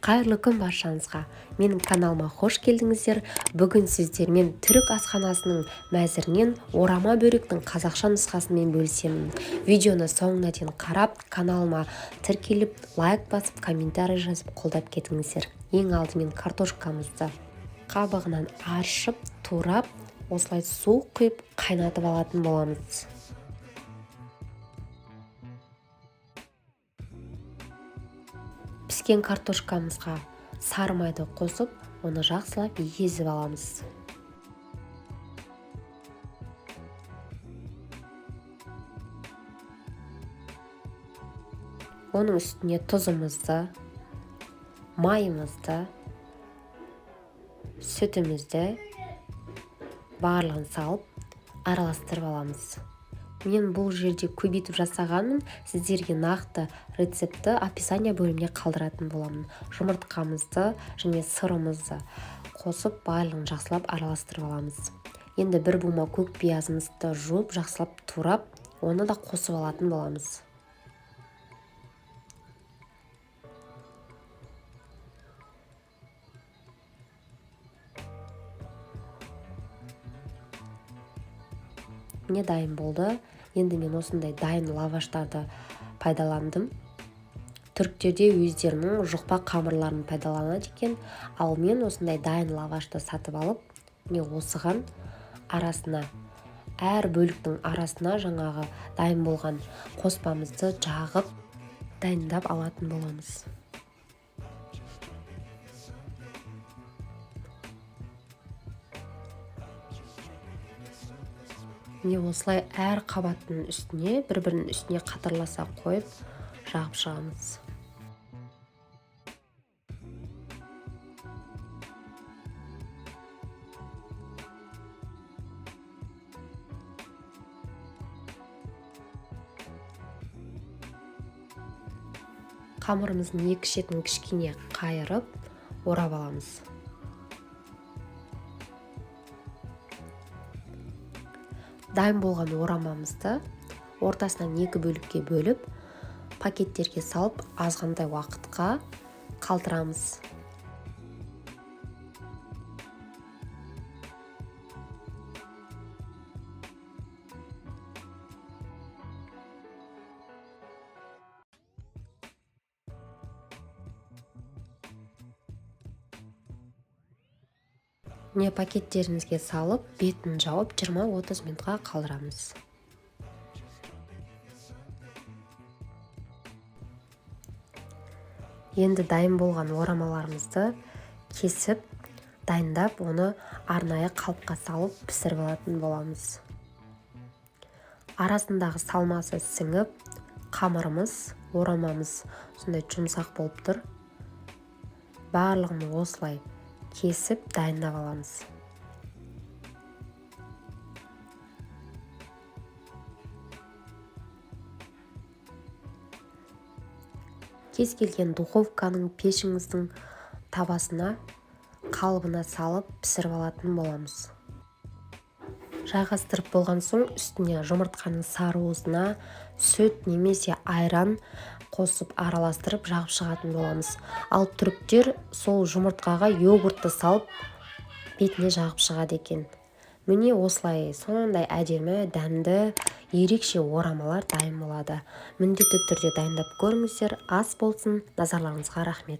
Қайырлы күн баршаңызға! Менің каналыма қош келдіңіздер. Бүгін сіздермен түрік асханасының мәзірінен орама бөректің қазақша нұсқасымен бөлісемін. Видеоны соңына дейін қарап, каналыма тіркеліп, лайк басып, комментарий жазып қолдап кетіңіздер. Ең алдымен картошкамызды қабығынан аршып, турап, осылай су құйып қайнатып алатын боламыз. Піскен картошкамызға сары майды қосып, оны жақсылап езіп аламыз. Оның үстіне тұзымызды, майымызды, сүтімізді барлығын салып араластырып аламыз. Мен бұл жерде көбейтіп жасағанмын, сіздерге нақты рецептті описание бөліміне қалдыратын боламын. Жұмыртқамызды және сырымызды қосып, барлығын жақсылап араластырып аламыз. Енді бір бума көк пиязымызды жуып, жақсылап турап, оны да қосып алатын боламыз. Міне, дайын болды. Енді мен осындай дайын лаваштарды пайдаландым. Түріктерде өздерінің жұқпа қамырларын пайдаланады екен, ал мен осындай дайын лавашты сатып алып, міне осыған арасына, әр бөліктің арасына жаңағы дайын болған қоспамызды жағып дайындап алатын боламыз. Міне, осылай әр қабаттың үстіне бір-бірінің үстіне қатарласа қойып жағып шығамыз. Қамырымыздың екі шетін кішкене қайырып орап аламыз. Дайын болған орамамызды ортасынан екі бөлікке бөліп, пакеттерге салып, азғантай уақытқа қалдырамыз. Міне, пакеттерімізге салып, бетін жауып 20-30 минутқа қалдырамыз. Енді дайын болған орамаларымызды кесіп, дайындап, оны арнайы қалыпқа салып пісіріп алатын боламыз. Арасындағы салмасы сіңіп, қамырымыз, орамамыз сондай жұмсақ болып тұр. Барлығын осылай кесіп дайындап аламыз. Кез келген духовканың, пешіңіздің табасына, қалыбына салып пісіріп алатын боламыз. Жайғастырып болған соң үстіне жұмыртқаның сары уызына сүт немесе айран қосып араластырып жағып шығатын боламыз. Ал түріктер сол жұмыртқаға йогуртты салып бетіне жағып шығады екен. Міне, осылай сондай әдемі, дәмді, ерекше орамалар дайын болады. Міндетті түрде дайындап көріңіздер. Ас болсын. Назарларыңызға рахмет.